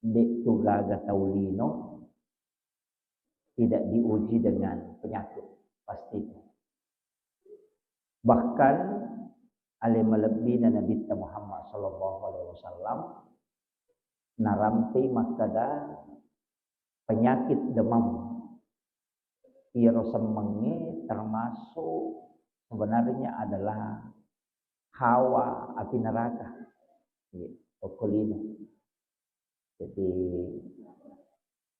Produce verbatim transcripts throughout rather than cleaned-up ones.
De'tu gaga tau lino tidak diuji dengan penyakit, pasti. Bahkan ale malebbina Nabitta Muhammad sallallahu alaihi wasallam narampei makkada penyakit demam. Iyaro semmengnge termasuk sebenarnya adalah hawa api neraka. Iya, okko lino. Jadi,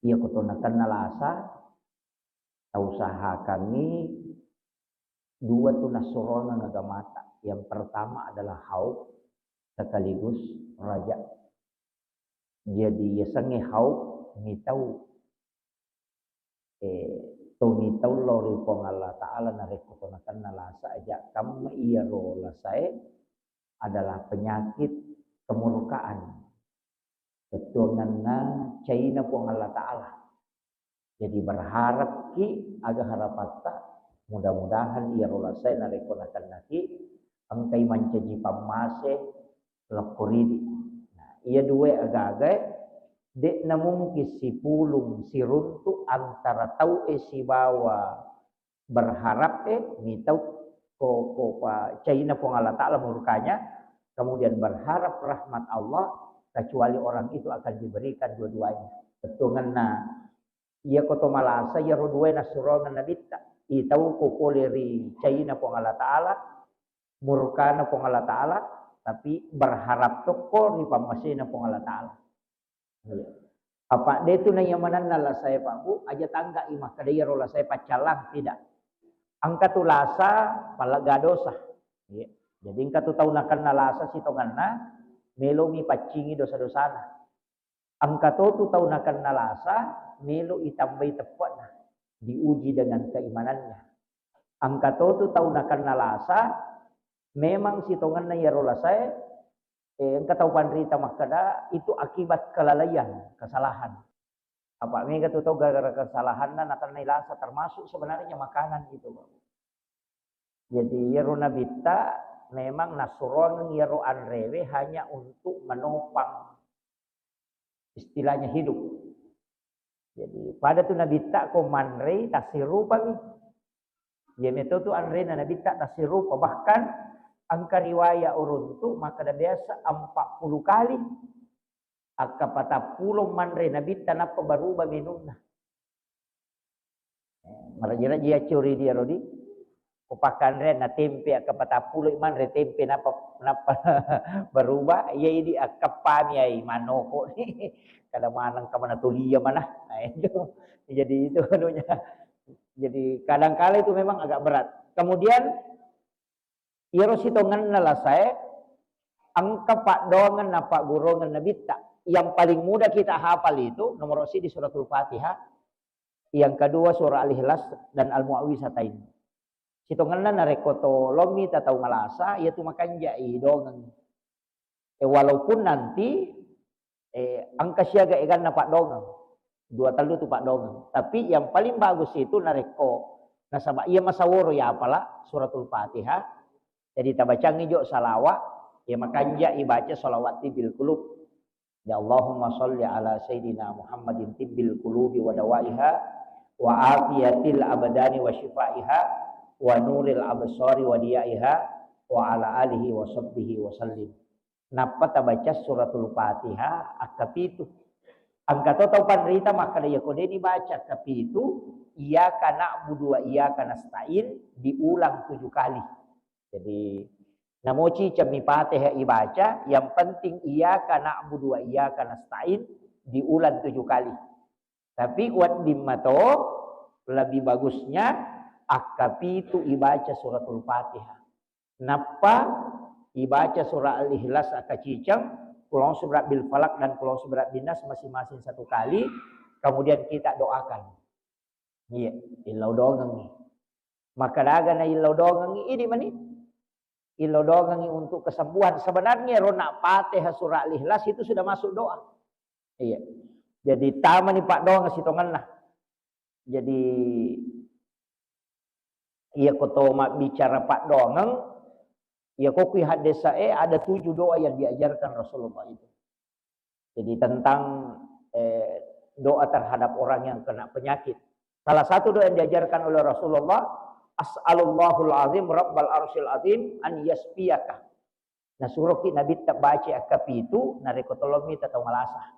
iya ko to nakenna lasa, tausahakangngi dua tu nassurongeng agamata. Yang pertama adalah khauf sekaligus raja. Jadi, yasengnge khauf mitau, eh, to mitau lao ri Puang Allah Ta'ala narekko to nakenna lasa aja kamma iyaro lasae adalah penyakit kemurkaan. Bettuanganna caina Puang Allah Ta'ala. Jadi berharapki aga harapatta, mudah-mudahan iyaro lasae narekko nakennaki engkai mancaji pammase lokko ridi. Nah, iya dua aga-agae de'na mungkin sipulung siruntu antara tau'e sibawa berharap e mitau ko, ko pa caina Puang Allah Ta'ala murkanya, kemudian berharap rahmat Allah, kecuali orang itu akan diberikan dua-duanya. Bettuanganna iya ko to malasa iyaro duae nassurongeng Nabitta. Itau ko pole ri caina Puang Allah Ta'ala, murkana Puang Allah Ta'ala, tapi berharap tokko ri pammasena Puang Allah Ta'ala. Iya. Apa de tu naiya manenna lasae Pak Bu, aja tangga i makkeda iyaro lasae paccallang, tidak. Engka tu lasa pallegga dosa. Iya. Jadi engka tu tau nakenna lasa sitongenna, melomi paccingi dosa-dosana. Engka to tu tau nakenna lasa, melo itambai teppe'na, diuji dengan keimanannya. Engka to tu tau nakenna lasa, memang sitongenna iyaro lasae, eh, engka tau panrita makkeda, itu akibat kelalaian, kesalahan. Apa mega tu tau gara-gara kesalahanna nakennai lasa, termasuk sebenarnya makanan itu, Pak. Jadi, iyaro Nabitta memang nassurongeng iyaro anrewe hanya untuk menopang istilahnya hidup. Jadi, pada tu Nabitta ko manrei tassirupami. Iya meto tu anrena Nabitta tassirupa. Bahkan engka riwaya uruntu makkeda biasa empat puluh kali. Akka patappulo manre Nabitta nappa berubah menuna. Maraja-raja iya curi dia rodi. Ko pakkanreanna tempe akka patappulo manre tempe nappa, nappa berubah. Iya idi akkappami ai manoko ni. Kada maneng ka mana tulia mana. Nah, itu. Jadi itu anunya. Jadi kadangkala itu memang agak berat. Kemudian iyaro sitongenna lasae engka paddoangeng napaggurungeng Nabitta. Yang paling mudah kita hafal itu nomor siji Suratul Fatihah, yang kedua surah Al-Ikhlas dan Al-Muawwizatain. Sitongenna narekko to lommi tatau malasa, iyatu makanjai dongeng. Eh, walaupun nanti, eh, engka siaga eganna paddongeng, dua tellu tu paddongeng. Tapi yang paling bagus itu narekko nasaba iya masaworo ya apala Suratul Fatihah. Jadi tabacangi jo salawat, ya makanja ibaca salawat tibbil qulub. Ya Allahumma salli ala Sayyidina Muhammadin tibbil qulubi wa dawaiha wa afiyatil abdani wa syifaiha wa nuril absari wa diyaiha wa ala alihi wa sahbihi wa sallim. Nappa tabaca Suratul Fatihah akkapitu. Engka to tau panrita makkeda, iya ko de' nibaca akkapitu, iyyaka na'budu wa iyyaka nasta'in diulang tujuh kali. Jadi, namoci cemmi Fatihah ibaca, yang penting iyyaka na'budu wa iyyaka nasta'in diulang tujuh kali. Tapi wedding mato lebih bagusnya akkapitu ibaca Suratul Fatihah. Nappa ibaca surah Al-Ikhlas akaciceng, Qul a'udzu birabbil falaq dan Qul a'udzu birabbin nas masing-masing satu kali, kemudian kita doakan. Iya, illau dongengi. Maka daga na illau dongengi, idi mani. Illau dongengi untuk kesembuhan. Sebenarnya rona Fatihah surah Al-Ikhlas itu sudah masuk doa. Iya. Jadi tamani paddoangeng sitongenna. Jadi iya ko to mabbicara paddoangeng, iya ko kui haddesae ada tujuh doa yang diajarkan Rasulullah itu. Jadi tentang doa terhadap orang yang kena penyakit. Salah satu doa yang diajarkan oleh Rasulullah, "As'alullahul azim rabbal arsyil azim an yasfiyaka." Nasuroki Nabitta baca akka pitu, narekko tolong mita tau malasa.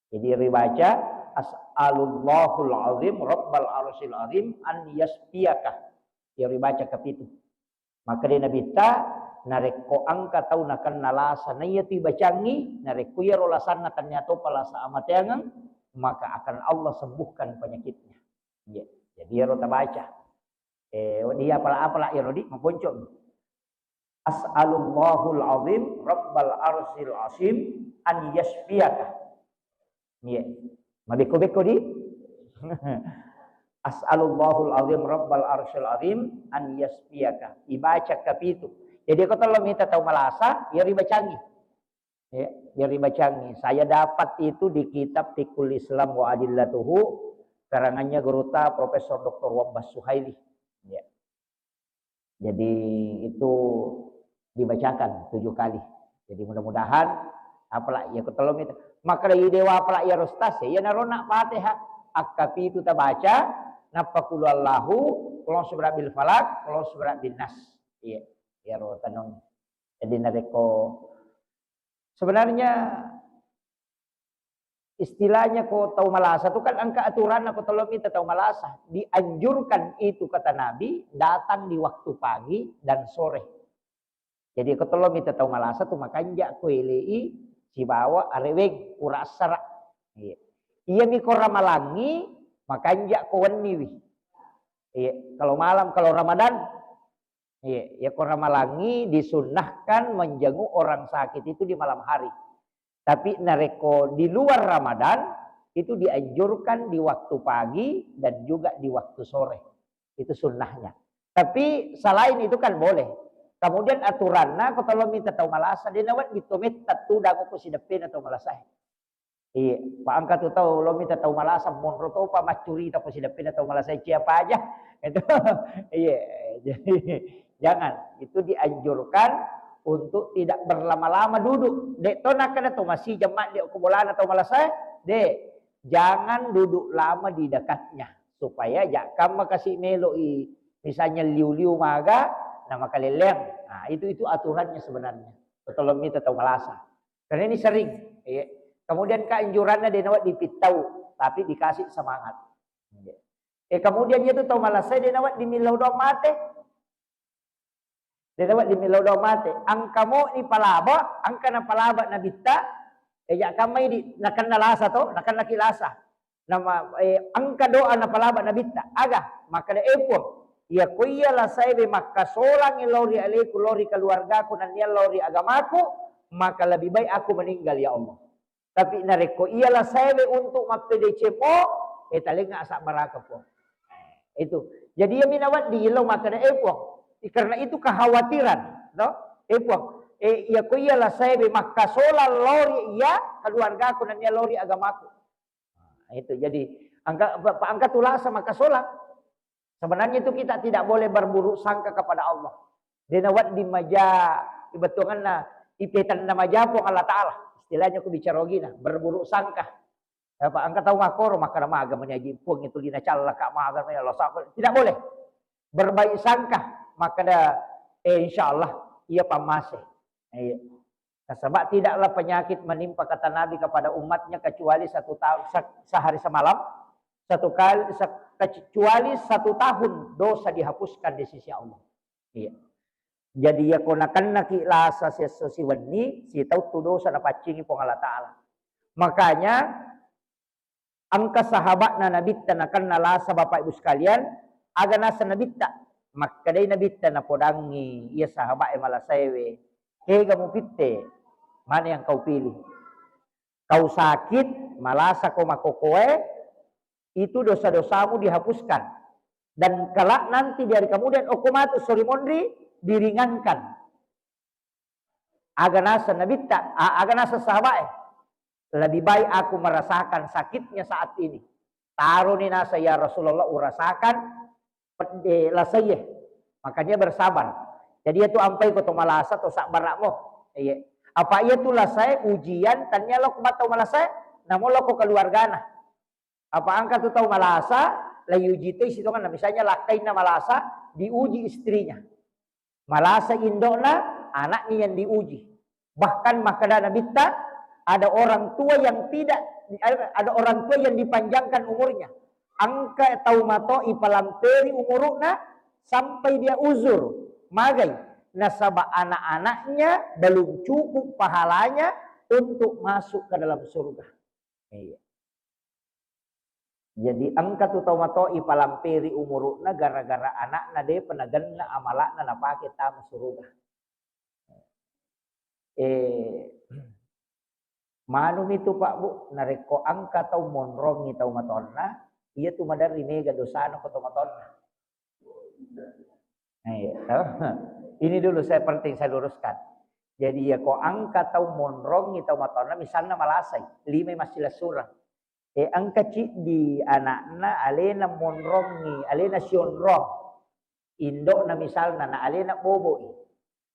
Jadi ribaca, "As'alullahul azim rabbal arsyil azim an yasfiyaka." Iya ribaca kapitu. Maka de Nabitta, narekko engka tau nakenna lasa, naiya tu ibacangi, narekko iyaro lasanna tania topa lasa amateangeng, maka akan Allah sembuhkan penyakitnya. Iya. Jadi iyaro tabaca. Eh, dia apala-apala iyaro di maponco. "As'alullahul azim rabbal arsyil azim an yasfiyaka." Iya. Mabekko-bekko di. "As'alullahul azim rabbal arsyil azim an yasfiyaka." Ibaca kapitu. Jadi ko tolong mita tau malasa, ya ribacangi. Ya, ya ribacangi. Saya dapat itu di kitab Fiqhul Islam wa Adillatuhu, karangannya Gurutta Profesor Doktor Wabbas Suhaili. Ya. Jadi itu dibacakan tujuh kali. Jadi mudah-mudahan apala ya ko tolong mita. Maka dari dewa apala ya rostas ya, ya narona Fatihah. Akka pitu tabaca, nappa kulu Allahu, kalau surat bil falak, kalau surat bin nas. Iya, ya ro tenung. Jadi narekko sebenarnya istilahnya ko tau malasa tu kan engka aturanna ko tolong mita tau malasa. Dianjurkan itu kata Nabi datang di waktu pagi dan sore. Jadi ko tolong mita tau malasa tu makanja ko elei sibawa areweng ura assara. Iya. Iya mi ko ramalangi makanja ko wenniwi. Iya. Kalau malam, kalau Ramadan, iya, ya ko ramalangi disunnahkan menjenguk orang sakit itu di malam hari. Tapi narekko di luar Ramadan, itu dianjurkan di waktu pagi dan juga di waktu sore. Itu sunnahnya. Tapi selain itu kan boleh. Kemudian aturanna ko tolong mita tau malasa, de nawedding to metta tudang ko sideppena tau malasa. Iya, pa engka tu tau lo mita tau malasa monro topa maccurita ko sideppena tau malasa cia paja. Itu iya, jadi jangan, itu dianjurkan untuk tidak berlama-lama duduk. Dek to nakkeda to masih jemma dek ko bolana tau malasa, dek, jangan duduk lama di dekatnya supaya jakka makasi melo i misalnya liu-liu maga na makaleleng. Nah, itu itu aturannya sebenarnya. Ko tolong mita tau malasa. Karena ini sering. Iya. Kemudian keanjurannya dia nawat dipittau, tapi dikasih semangat. Iya. Eh, kemudian itu tau malasa dia nawat dimillau doang mate. Dia nawat dimillau doang mate. Angka mo ni palaba, angka na palaba nabitta. Eh, ya kamai di nakenna lasa to, nakenna ki lasa. Nama, eh, engka doa napalaba nabitta. Aga, makkeda, "Eh, Puang, iya ko iya lasaewe makkasolangi lao ri aleku, lao ri keluargaku, nennia lao ri agamaku, maka lebih baik aku meninggal, ya Allah. Tapi narekko iya lasaewe untuk mappedeceng mo, eh, talenga asabbaraka, Puang." Itu. Jadi iya minawedding lao makkeda, "Eh, Puang." Karena itu kekhawatiran, no? "Eh, Puang, eh, iya ko iya lasaewe makkasolang lao ri iya keluargaku, nennia lao ri agamaku." Nah, itu jadi angka, pa-, angka tulasa maka solang. Sebenarnya itu kita tidak boleh berburuk sangka kepada Allah. Dena wedding maja ibetuanganna ipetanna maja Puang Allah Ta'ala. Istilahnya ku bicara ogina, berburuk sangka. Apa angka tau makkoro, makkeda maga mani aji Puang itu lina callaka maga mani Allah Ta'ala. Tidak boleh. Berbaik sangka, makkeda, eh, insya Allah, iya pammase. Iya. Nasaba tidaklah penyakit menimpa kata Nabi kepada umatnya kecuali satu tahun, se-, sehari semalam, satu kali, se-, kecuali satu tahun dosa dihapuskan di sisi Allah. Iya. Jadi iya ko nakennaki lasa siesso siwenni, sitauttu dosa napaccingi Puang Allah Ta'ala. Makanya, engka sahabatna Nabitta nakenna lasa, Bapak Ibu sekalian, aga naseng Nabitta? Makkedai Nabitta napodangngi iya sahabat e malasaewe, "Kega mupitte? Mana yang kau pilih? Kau sakit, malasa ko makokoe, itu dosa-dosamu dihapuskan. Dan kelak nanti di hari kemudian, okko matu sori monri, diringankan." Aga naseng Nabitta, a-, aga naseng sahabat e, "Lebih baik aku merasakan sakitnya saat ini." Taroni naseng, "Ya Rasulullah, urasakan pedde lasaie." Makanya bersabar. Jadi itu ampai ko to malasa to sabbara'mo. Iya. Apa iya tu lasae ujian, tania lo ko matau malasae, namo lo ko keluargana. Apa engka tu tau malasa, la iuji toi sitongenna. Misalnya lakkainna malasa, diuji istrinya. Malasa indo'na, anaknya yang diuji. Bahkan makkeda Nabitta, ada orang tua yang tidak, ada orang tua yang dipanjangkan umurnya. Engka tau mato ipalamperi umuru'na sampai dia uzur. Magai? Nasaba anak-anaknya belum cukup pahalanya untuk masuk ke dalam surga. Iya. Jadi engka tu tau mato ipalamperi umuru'na gara-gara anakna de'pa nagenna amala'na napake tama suruga. Eh, manumi tu, Pak, Bu, narekko engka tau monrongi tau matonna, iya tu maderri mega dosana ko tau matonna. Eh, toh? Ini dulu saya penting saya luruskan. Jadi, ya, ko engka tau monrongi tau matonna, misalna malasai, limai massilessureng. Eh, engka ciddi anakna alena monrongi, alena sionrong. Indo'na misalna, na alena boboi.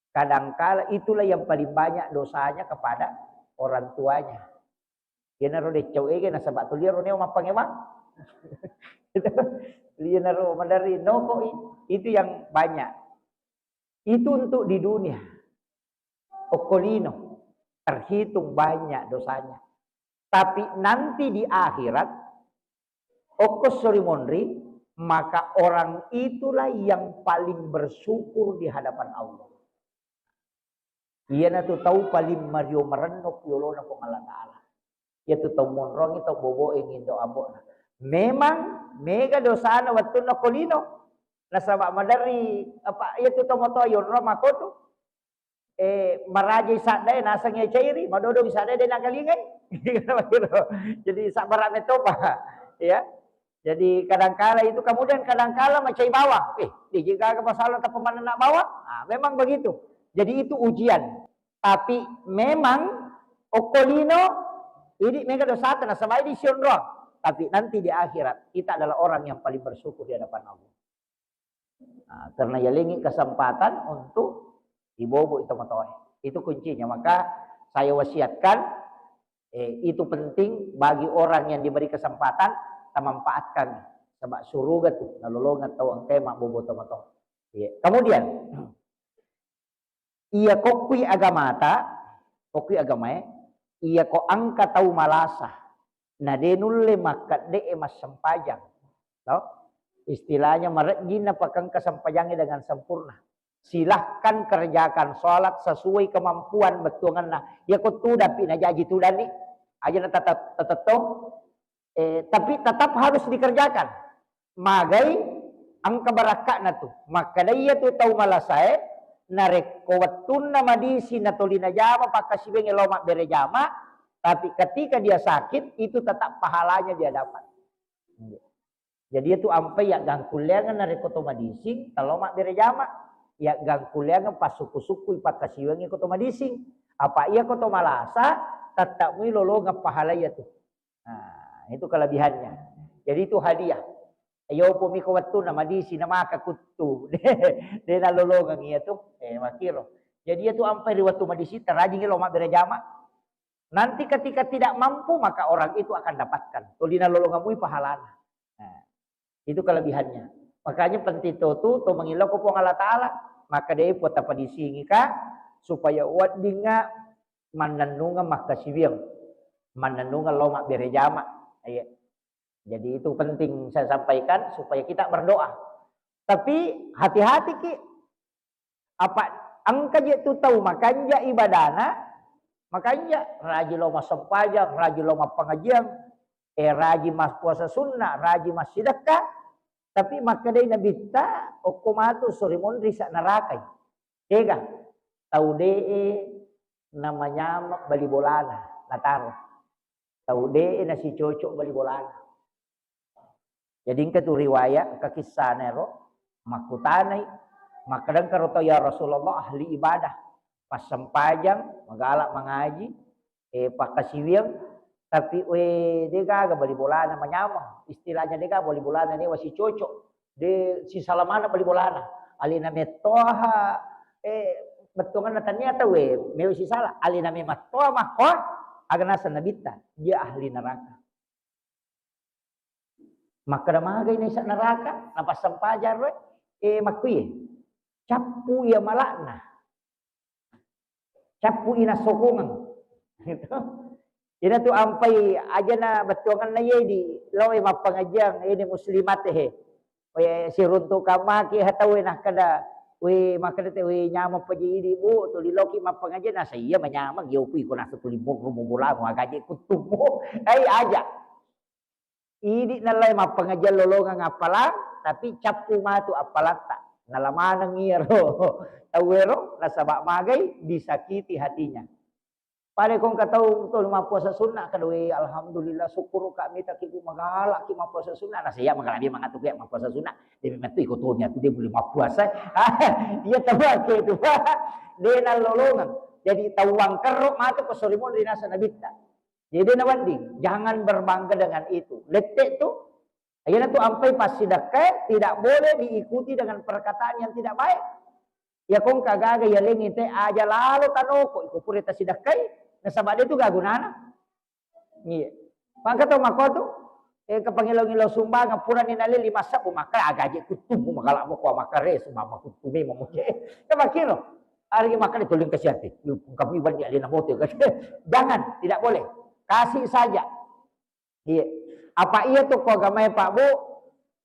Kadangkala itulah yang paling banyak dosanya kepada orang tuanya. Iyanaro deccau ega nasaba tuliaro neo mappangewang. Iyanaro maderri nokoi, itu yang banyak. Itu untuk di dunia. Okko lino, terhitung banyak dosanya. Tapi nanti di akhirat, okko sori monri, maka orang itulah yang paling bersyukur di hadapan Allah. Iyanatu tau paling mario marenno ku yolona Puang Allah Ta'ala. Iyatu tau monrongi, tau boboe ngindo ambo'na. Memang mega dosana wettunna ko lino. Nasaba maderri apa, iyatu tau matoa yonro makotu. Eh, marajai saddae naseng iya cairi, madodong saddae de nakalingai. Jadi sabbara metopa. Ya. Jadi kadangkala itu, kemudian kadangkala macai bawang. Eh, di gaga masalah tapi manenna bawang. Ah, memang begitu. Jadi itu ujian. Tapi memang okko lino, idi mega dosata nasaba idi sionrong. Tapi nanti di akhirat kita adalah orang yang paling bersyukur di hadapan Allah. Nah, karena yalengi kesempatan untuk ibobo itu matoe. Itu kuncinya. Maka saya wasiatkan, eh, itu penting bagi orang yang diberi kesempatan, tamanfaatkan. Sebab suruga tu nalolongeng tau engkae mabbobo tomatoa. Iya. Kemudian, iya kokkui agamata, kokkui agamae, iya ko engka tau malasa, na de nulle makkedde'e massempajang. To? Istilahnya marejjing napakengka sempajangnge dengan sempurna. Silahkan kerjakan sholat sesuai kemampuan bettuangenna. Iya ko tudappi najaji tudanni. Aja na tata-, tatettong. Eh, tapi tetap harus dikerjakan. Magai engka barakka'na tu. Makkeda iya tu tau malasae, narekko wettunna madisi natoli najama pakkasiwiangnge lao mabbere jama, tapi ketika dia sakit, itu tetap pahalanya dia dapat. Jadi itu ampai yaggangkulleangeng narekko to madising, talo mabbere jama. Yaggangkulleangeng passukku-sukkui pakkasiwiangnge ko to madising. Apa iya ko to malasa, tetap mui lolongeng pahala iya tu. Nah, itu kelebihannya. Jadi itu hadiah. Ayo, upomiko wettunna madisi namaka kuttu. De nalolongeng iya tu. Eh, makiro. Jadi iya tu ampai ri wettu madisi, tarajingi lao mabbere jama. Nanti ketika tidak mampu, maka orang itu akan dapatkan. Tuli nalolongeng mui pahalana. Nah, itu kelebihannya. Makanya penting to tu, to mangillau ko Puang Allah Ta'ala. Maka de puatta padisingi ka, supaya weddingnga mannennungeng makkasiwiang, mannennungeng lao mabbere jama. Iya. Jadi itu penting saya sampaikan supaya kita berdoa. Tapi hati-hati ki, apa engka je tu tau makanja ibadana, makanja raji lao massempajang, raji lao mappangajiang, eh, raji mas-, puasa sunnah, raji massidekka, tapi makkedai Nabitta, okko matu sori monri sa narakai. Ega, tau de'e namanyameng bali bolana, nataro. Tau de'e nasicocok bali bolana. Jadi engka tu riwayat, engka kissana ero, makkutanai, makkeda engka ro tau, "Ya Rasulullah, ahli ibadah, passempajang, magala mangaji, eh, pakkasiwiang, tapi, eh, de gaga bali bolana manyameng, istilahnya de gaga bali bolana newa sicocok, de sisala maneng bali bolana, alena mettoha, eh, bettuangenna tania tau, eh, mewa sisala, alena memettoha makko, aga naseng Nabitta, dia ahli neraka." Makkeda magai naisa neraka, napassempajang ro, eh, makkuye. Cappu iya malakna. Cappu ina sokongeng. Gitu. Ina tu ampai ajana bettuanganna ye di loe mappangajiang, ini muslimat he. We siruntu kamaki hatau we nakkeda, we makkeda te, we nyameng paji idi, Bu, tuli loki mappangajiang, nasa iya manyameng, yo kui ko nasa tuli murru mubulamu agaje kuttummu. Ai aja. Idi nallai mappangajiang lolongeng appalang, tapi cappu matu appalanta. Nala maneng iyaro tauwero nasaba magai disakiti hatinya. Pada ko engka tau tuli mappuasa sunna, kada, "We, alhamdulillah, syukur ka mita ki, Bu, magala ki mappuasa sunna." Nasa iya magala dia mangatu ki mappuasa sunna. Dia memang tu iko toni atu dia boleh mappuasa. Iya tau ake itu, Pak. Dia nallolongeng. Jadi tau wangkerro matu ko sorimo dinasa nabitta. Jadi dia nawedding, jangan berbangga dengan itu. Lette tu, iyana tu ampai passidekkae tidak boleh diikuti dengan perkataan yang tidak baik. Ya kong kagaga ya lengi te aja lalo tanoko iko pura tasidekkai, nasaba de tu gagunana. Iya. Pangka tau mako tu, eh, kepangilo-ngilo sumbangan pura ni nale lima sebbu maka agaje kutumu magala mo ko makare sumbangan kutume mamoje. Ya makiro. Ari makare tuling kasiate. Kami bani alena mote. Jangan, tidak boleh. Kasih saja. Iya. Apa iya tu ko agamae Pak Bu?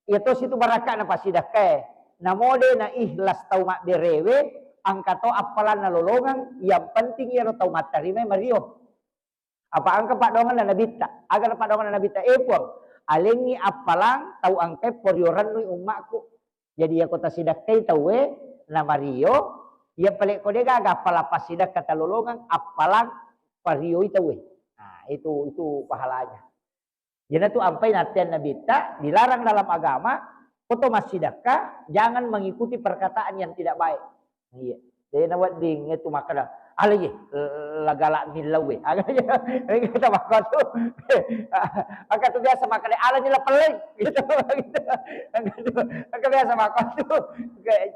Iya to situ barakka na pasidakkae. Namo de na ikhlas tau mabberewe, angka to appalanna lolongeng, yang penting iyaro tau mattarima mario. Apa engka paddoanganna Nabitta? Aga na paddoanganna Nabitta? Eh Puang, alengngi appalang tau engkae porio rennui ummakku. Jadi iyako tasidakkai tauwe na mario, iya pale ko de gaga appalang passidakka talolongeng, appalang parioi tauwe. Nah, itu itu pahalanya. Jadi tu ampai natteang Nabitta dilarang dalam agama, ko to massidakka jangan mengikuti perkataan yang tidak baik. Iya. Jadi na wedding itu makkeda, "Ala ye, lagala millau we." Kita makkatu. Angka tu biasa makkeda, "Ala ni lapelleng." Gitu. Gitu. Angka tu, angka biasa makkatu.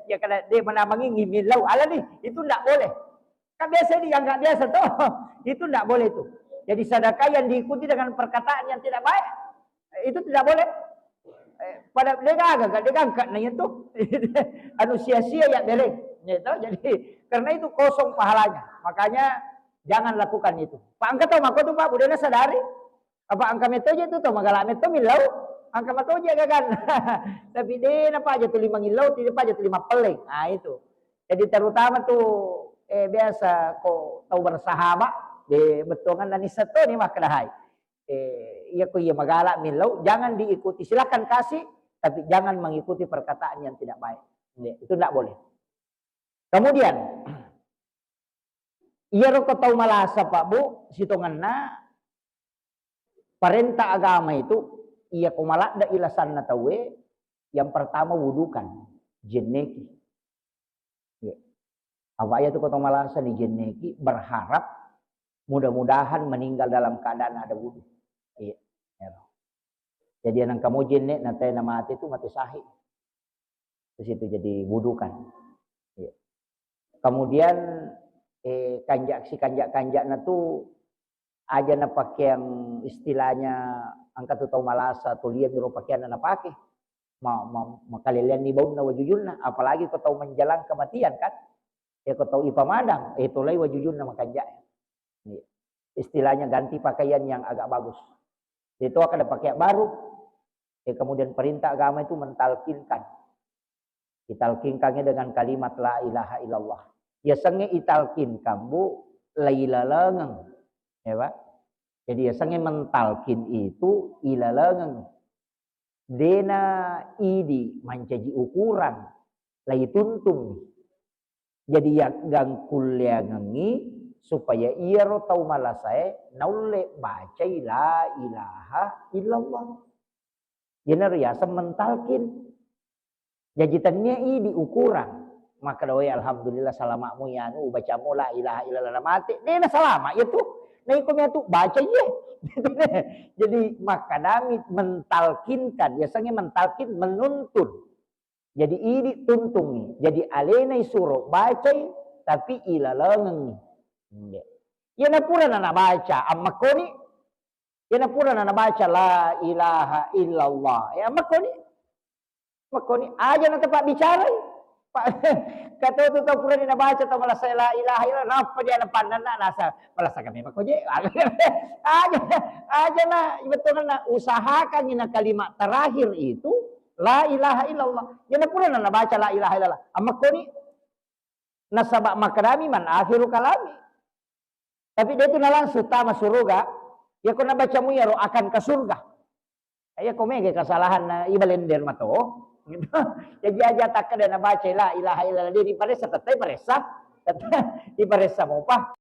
Ya kada de menamangi millau. Ala ni, itu ndak boleh. Kan biasa dianggap biasa toh. Itu ndak boleh itu. Jadi sedekah yang diikuti dengan perkataan yang tidak baik, itu tidak boleh. Eh, pada de gaga, de gaga na itu. Anu sia-sia ya bereng. Gitu. Jadi karena itu kosong pahalanya. Makanya jangan lakukan itu. Pak, engka tau mako tu Pak, budena sadari. Apa engka metto je tu tau magala metto millau, engka metto je gagan. Tapi de na paja tuli mangillau, tidak paja tuli mappelleng. Ah itu. Jadi terutama tu eh, biasa ko tau bersahabat, de bettuangan nani setto ni makkedahai. Eh, iya ko iya magala millau, jangan diikuti. Silakan kasih, tapi jangan mengikuti perkataan yang tidak baik. Ya, itu tidak boleh. Kemudian, iyaro ko tau malasa, Pak, Bu, sitongenna parenta agama itu, iya ko maladde ilasanna tauwe, yang pertama wudukan, jenneki. Iya. Apa iya tu ko tau malasa ni jenneki, berharap mudah-mudahan meninggal dalam keadaan ada wudu. Iya. Iya. Jadi nengka mo jenne na te na mate tu mate sahih. Terus itu jadi wudukan. Iya. Kemudian eh, kanja si kanja-kanjana tu aja na pakeang istilahnya engka tu tau malasa tu liang ro pakeanna napake. Ma, ma, makaleleanni baunna wajujunna, apalagi ko tau menjelang kematian kan. Ya ko tau ipamadang, eh tolai wajujunna makanja. Iya. Istilahnya ganti pakaian yang agak bagus. Itu akan ada pakaian baru. Eh, kemudian perintah agama itu mentalkinkan. Italkinkangnya dengan kalimat la ilaha illallah. Yasengnge italkinkang, Bu, lailalengeng. Ya, Pak? Jadi yasengnge mentalkin itu ilalengeng. Dena idi mancaji ukuran, laituntung. Jadi yaggangkulleangengngi supaya iyaro tau malasae naulle bacai la ilaha illallah. Iyanaro yaseng mentalkin. Jaji tennia idi ukuran. Makkeda, "Woi, alhamdulillah, salama' mu yanu, ubaca mu la ilaha illallah, na mate." Dena salama' iya tu. Na iko matu baca iye. Jadi makkedami mentalkinkan, biasanya mentalkin menuntun. Jadi idi tuntungi. Jadi alena isuro bacai, tapi ilalengengi. Iya. Iya na pura na nabaca, ammakkoni Iyana purana nabaca la ilaha illallah. Ya, makkoni. Makkoni, aja na tepabbicarai. Pa-, kato tu tau purani nabaca tau malasa la ilaha illallah, nappa dia napannanna nasa malasa kami makko je. Aja, aja na, betulna usahakan ina kalimat terakhir itu la ilaha illallah. Iyana purana nabaca la ilaha illallah. Amakkoni, nasaba makkedami man akhiru kalami. Tapi dia itu na langsung tama suruga. Ya ko nabaca mu iyaro akan ke surga. Iya ko mega kesalahan na ibalender mato. Gitu. Jadi aja takkeda nabaca la ilaha illallah dia diparessa, tettai paressa. Tettai diparessa mopa.